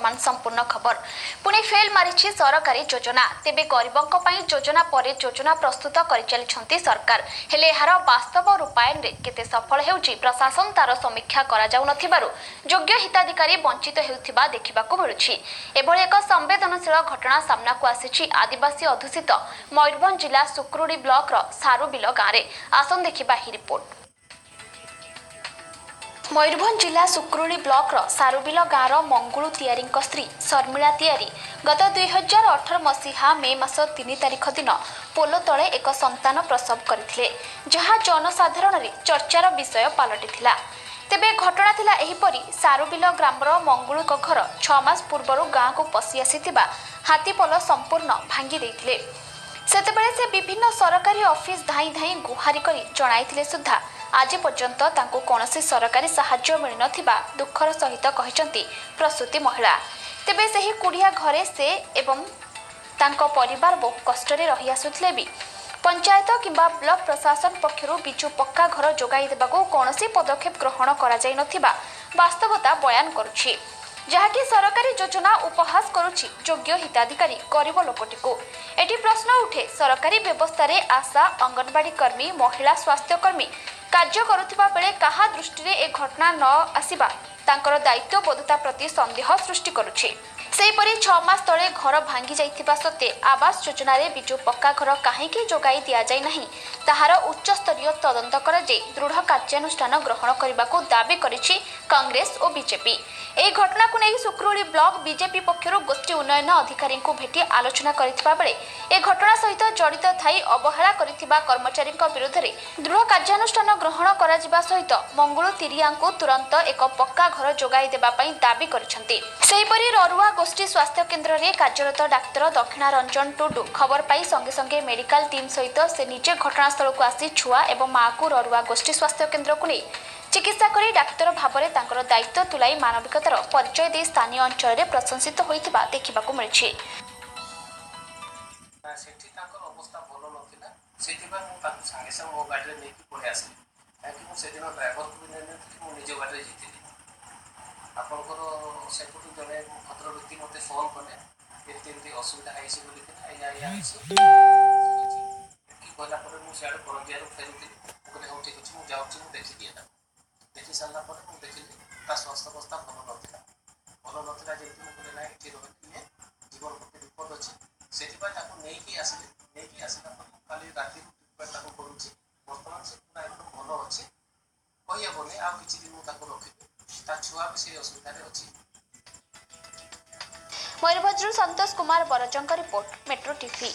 ବର୍ତ୍ତମାନ ସମ୍ପୂର୍ଣ୍ଣ ଖବର। ପୁଣି ଫେଲ୍ ମାରିଛି ସରକାରୀ ଯୋଜନା। ତେବେ ଗରିବଙ୍କ ପାଇଁ ଯୋଜନା ପରେ ଯୋଜନା ପ୍ରସ୍ତୁତ କରିଚାଲିଛନ୍ତି ସରକାର। ହେଲେ ଏହାର ବାସ୍ତବ ରୂପାୟନରେ କେତେ ସଫଳ ହେଉଛି ପ୍ରଶାସନ, ତାର ସମୀକ୍ଷା କରାଯାଉନଥିବାରୁ ଯୋଗ୍ୟ ହିତାଧିକାରୀ ବଞ୍ଚିତ ହେଉଥିବା ଦେଖିବାକୁ ମିଳୁଛି। ଏଭଳି ଏକ ସମ୍ବେଦନଶୀଳ ଘଟଣା ସାମ୍ନାକୁ ଆସିଛି ଆଦିବାସୀ ଅଧ୍ୟୁଷିତ ମୟୂରଭଞ୍ଜ ଜିଲ୍ଲା ସୁକ୍ରୁଡ଼ି ବ୍ଲକର ସାରୁବିଲ ଗାଁରେ। ଆସନ୍ତୁ ଦେଖିବା ଏହି ରିପୋର୍ଟ। ମୟୂରଭଞ୍ଜ ଜିଲ୍ଲା ସୁକ୍ରୁଳି ବ୍ଲକର ସାରୁବିଲ ଗାଁର ମଙ୍ଗୁଳୁ ତିଆରିଙ୍କ ସ୍ତ୍ରୀ ଶର୍ମିଳା ତିଆରି ଗତ 2018 ମସିହା ମେ ମାସ 3 ତାରିଖ ଦିନ ପୋଲ ତଳେ ଏକ ସନ୍ତାନ ପ୍ରସବ କରିଥିଲେ, ଯାହା ଜନସାଧାରଣରେ ଚର୍ଚ୍ଚାର ବିଷୟ ପାଲଟିଥିଲା। ତେବେ ଘଟଣା ଥିଲା ଏହିପରି। ସାରୁବିଲ ଗ୍ରାମର ମଙ୍ଗୁଳୁଙ୍କ ଘର 6 ମାସ ପୂର୍ବରୁ ଗାଁକୁ ପଶି ଆସିଥିବା ହାତୀପଲ ସମ୍ପୂର୍ଣ୍ଣ ଭାଙ୍ଗି ଦେଇଥିଲେ। ସେତେବେଳେ ସେ ବିଭିନ୍ନ ସରକାରୀ ଅଫିସ ଧାଇଁ ଧାଇଁ ଗୁହାରି କରି ଜଣାଇଥିଲେ ସୁଦ୍ଧା ଆଜି ପର୍ଯ୍ୟନ୍ତ ତାଙ୍କୁ କୌଣସି ସରକାରୀ ସାହାଯ୍ୟ ମିଳିନଥିବା ଦୁଃଖର ସହିତ କହିଛନ୍ତି ପ୍ରସୂତି ମହିଳା। ତେବେ ସେହି କୁଡ଼ିଆ ଘରେ ସେ ଏବଂ ତାଙ୍କ ପରିବାର ବହୁ କଷ୍ଟରେ ରହି ଆସୁଥିଲେ ବି ପଞ୍ଚାୟତ କିମ୍ବା ବ୍ଲକ ପ୍ରଶାସନ ପକ୍ଷରୁ ବିଜୁ ପକ୍କା ଘର ଯୋଗାଇ ଦେବାକୁ କୌଣସି ପଦକ୍ଷେପ ଗ୍ରହଣ କରାଯାଇନଥିବା ବାସ୍ତବତା ବୟାନ କରୁଛି, ଯାହାକି ସରକାରୀ ଯୋଜନା ଉପହାସ କରୁଛି ଯୋଗ୍ୟ ହିତାଧିକାରୀ ଗରିବ ଲୋକଟିକୁ। ଏଠି ପ୍ରଶ୍ନ ଉଠେ, ସରକାରୀ ବ୍ୟବସ୍ଥାରେ ଆଶା, ଅଙ୍ଗନବାଡ଼ି କର୍ମୀ, ମହିଳା ସ୍ୱାସ୍ଥ୍ୟକର୍ମୀ କାର୍ଯ୍ୟ କରୁଥିବା ବେଳେ କାହା ଦୃଷ୍ଟିରେ ଏ ଘଟଣା ନ ଆସିବା ତାଙ୍କର ଦାୟିତ୍ୱବୋଧତା ପ୍ରତି ସନ୍ଦେହ ସୃଷ୍ଟି କରୁଛି। ସେହିପରି 6 ମାସ ତଳେ ଘର ଭାଙ୍ଗି ଯାଇଥିବା ସତ୍ତ୍ୱେ ଆବାସ ଯୋଜନାରେ ବିଜୁ ପକ୍କା ଘର କାହିଁକି ଯୋଗାଇ ଦିଆଯାଇ ନାହିଁ, ତାହାର ଉଚ୍ଚସ୍ତରୀୟ ତଦନ୍ତ କରାଯାଇ ଦୃଢ଼ କାର୍ଯ୍ୟାନୁଷ୍ଠାନ ଗ୍ରହଣ କରିବାକୁ ଦାବି କରିଛି କଂଗ୍ରେସ ଓ ବିଜେପି। ଏହି ଘଟଣାକୁ ନେଇ ସୁକ୍ରୁଳି ବ୍ଲକ ବିଜେପି ପକ୍ଷରୁ ଗୋଷ୍ଠୀ ଉନ୍ନୟନ ଅଧିକାରୀଙ୍କୁ ଭେଟି ଆଲୋଚନା କରିଥିବା ବେଳେ ଏ ଘଟଣା ସହିତ ଜଡ଼ିତ ଥାଇ ଅବହେଳା କରିଥିବା କର୍ମଚାରୀଙ୍କ ବିରୁଦ୍ଧରେ ଦୃଢ଼ କାର୍ଯ୍ୟାନୁଷ୍ଠାନ ଗ୍ରହଣ କରାଯିବା ସହିତ ମଙ୍ଗୁଳୁ ତିରିଆଙ୍କୁ ତୁରନ୍ତ ଏକ ପକ୍କା ଘର ଯୋଗାଇ ଦେବା ପାଇଁ ଦାବି କରିଛନ୍ତି। ସେହିପରି ରରୁଆ ଗୋଷ୍ଠୀ ସ୍ୱାସ୍ଥ୍ୟ କେନ୍ଦ୍ରରେ କାର୍ଯ୍ୟରତ ଡାକ୍ତର ଦକ୍ଷିଣା ରଞ୍ଜନ ଟୁଡୁ ଖବର ପାଇ ସଙ୍ଗେ ସଙ୍ଗେ ମେଡିକାଲ ଟିମ୍ ସହିତ ସେ ନିଜେ ଘଟଣାସ୍ଥଳକୁ ଆସି ଛୁଆ ଏବଂ ମାଆକୁ ରରୁଆ ଗୋଷ୍ଠୀ ସ୍ୱାସ୍ଥ୍ୟ କେନ୍ଦ୍ରକୁ ନେଇ ଚିକିତ୍ସା କରି ଡାକ୍ତର ଭାବରେ ତାଙ୍କର ଦାୟିତ୍ୱ ତୁଲାଇ ମାନବିକତାର ପରିଚୟ ଦେଇ ସ୍ଥାନୀୟ ଅଞ୍ଚଳରେ ପ୍ରଶଂସିତ ହୋଇଥିବା ଦେଖିବାକୁ ମିଳିଛି। ନା, ସେଠି ତାଙ୍କର ଅବସ୍ଥା ଭଲ ନଥିଲା। ସେଥିପାଇଁ ମୁଁ ତାକୁ ସାଙ୍ଗେ ସାଙ୍ଗେ ମୋ ଗାଡ଼ିରେ ନେଇକି ପଳେଇ ଆସିଲି, କାହିଁକି ମୁଁ ସେଦିନ ଡ୍ରାଇଭରକୁ ବି ନେଇନଥିଲି, ମୁଁ ନିଜ ଗାଡ଼ିରେ ଯାଇଥିଲି। ଆପଣଙ୍କର ସେପଟୁ ଜଣେ ଭଦ୍ର ବ୍ୟକ୍ତି ମୋତେ ଫୋନ୍ କଲେ, ଏମିତି ଏମିତି ଅସୁବିଧା ହେଇଛି ବୋଲିକିନା, ଏଇଆ ଏଇଆ ହେଇଛି। ଠିକ୍ ଅଛି, ଏତିକି କହିଲା ପରେ ମୁଁ ସିଆଡ଼ୁ କରଞ୍ଜିଆରୁ ଫେରୁଥିଲି। ମୁଁ କହିଲି, ହଉ ଠିକ୍ ଅଛି, ମୁଁ ଯାଉଛି, ମୁଁ ଦେଖିଦିଏ ତାକୁ। ଦେଖି ସାରିଲା ପରେ ମୁଁ ଦେଖିଲି ତା ସ୍ୱାସ୍ଥ୍ୟ ଅବସ୍ଥା ଭଲ ନଥିଲା। ଭଲ ନଥିଲା ଯେହେତୁ ମୁଁ କହିଲି, ନାଇଁ, ଏଠି ରହିଲେ ଇଏ ଜୀବନ ପ୍ରତି ବିପଦ ଅଛି। ସେଥିପାଇଁ ତାକୁ ନେଇକି ଆସିଲି। ନେଇକି ଆସିଲା ପରେ ମୁଁ କାଲି ରାତିରୁ ଟ୍ରିଟମେଣ୍ଟ ତାକୁ କରୁଛି। ବର୍ତ୍ତମାନ ସେ ପୁରା ଏକଦମ ଭଲ ଅଛି। କହିହେବନି, ଆଉ କିଛି ଦିନ ମୁଁ ତାକୁ ରଖିବି। ତା ଛୁଆ ବି ସେଇ ଅସୁବିଧାରେ ଅଛି। ମୟୂରଭଞ୍ଜରୁ Santosh Kumar ବରଜଙ୍କ report, metro TV.